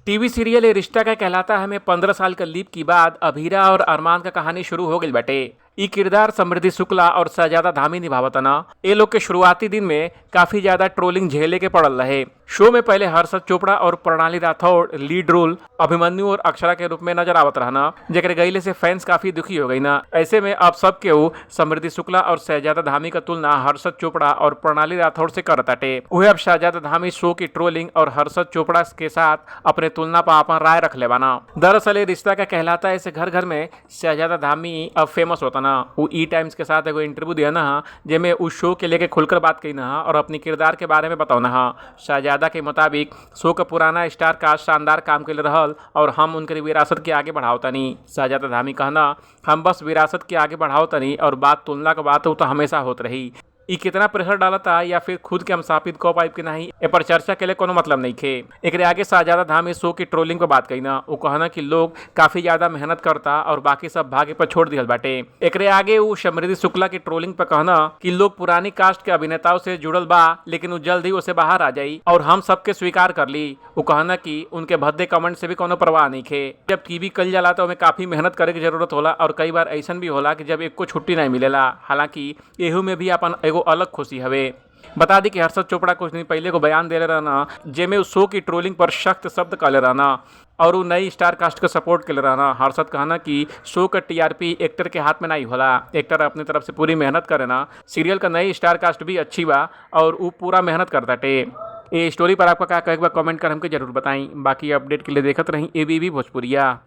TV serial ये रिश्ता क्या कहलाता है में 15 साल का लीप की बाद अभीरा और अरमान का कहानी शुरू हो गई बाटे। ई किरदार समृद्धि शुक्ला और शहजादा धामी निभावतना। ये लोग के शुरुआती दिन में काफी ज्यादा ट्रोलिंग झेले के पड़ल रहे। शो में पहले हर्षद चोपड़ा और प्रणाली राठौड़ लीड रोल अभिमन्यु और अक्षरा के रूप में नजर आवत रहना, जेकर गईले से फैंस काफी दुखी हो गई ना। ऐसे में अब सब केहू समृद्धि शुक्ला और शहजादा धामी का तुलना हर्षद चोपड़ा और प्रणाली राठौड़ से करताटे। उहे अब शहजादा धामी शो की ट्रोलिंग और हर्षद चोपड़ा के साथ अपने तुलना पर अपन राय रख ले बाना। दरअसल ये रिश्ता क्या कहलाता है, इसे घर घर में शहजादा धामी अब फेमस होता ना। वो ई टाइम्स के साथ एगो इंटरव्यू दिया ना, जेमे उस शो के लेके खुलकर बात कही ना और अपनी किरदार के बारे में बताओ ना। शहजादा के मुताबिक शो का पुराना स्टार कास्ट शानदार काम के रहल और हम उनके विरासत के आगे बढ़ाओ तनी। शहजादा धामी कहना, हम बस विरासत के आगे बढ़ाओ तनी और बात तुलना के बात तो हमेशा होत रही। ई कितना प्रेशर डालता या फिर खुद के हम साबित कर पाइब कि नहीं, ए पर चर्चा के लिए कोनो मतलब नहीं खे। एकरे आगे शहजादा धामी शो की ट्रोलिंग पर बात कही ना। वो कहना कि लोग काफी ज्यादा मेहनत करता और बाकी सब भाग्य पर छोड़ दिहल बाटे। एकरे आगे वो समृद्धि शुक्ला की ट्रोलिंग पर कहना कि लोग पुरानी कास्ट के अभिनेताओं से जुड़ल बा, लेकिन वो जल्द ही उसे बाहर आ जाई और हम सबके स्वीकार कर ली। वो कहना कि उनके भद्दे कमेंट से भी कोनो परवाह नहीं खे। जब टीवी कल जाला तो हमें काफी मेहनत करे के जरूरत होला और कई बार ऐसा भी होला कि जब एक को छुट्टी नहीं मिलेला। हालांकि एहू में भी अपन एगो अलग खुशी हवे। बता दी कि हर्षद चोपड़ा कुछ दिन पहले को बयान दे रहना, जेमे उस शो की ट्रोलिंग पर सख्त शब्द कहले रहना और वो नई स्टार कास्ट को सपोर्ट के रहना। हर्षद कहना कि शो का टीआरपी एक्टर के हाथ में नहीं होला, एक्टर अपनी तरफ से पूरी मेहनत करे ना। सीरियल का नई स्टार कास्ट भी अच्छी बा और वो पूरा मेहनत करता टे। ये स्टोरी पर आपका क्या कहे, कमेंट कर हमके जरूर बताई। बाकी अपडेट के लिए देखत रही एबीबी भोजपुरिया।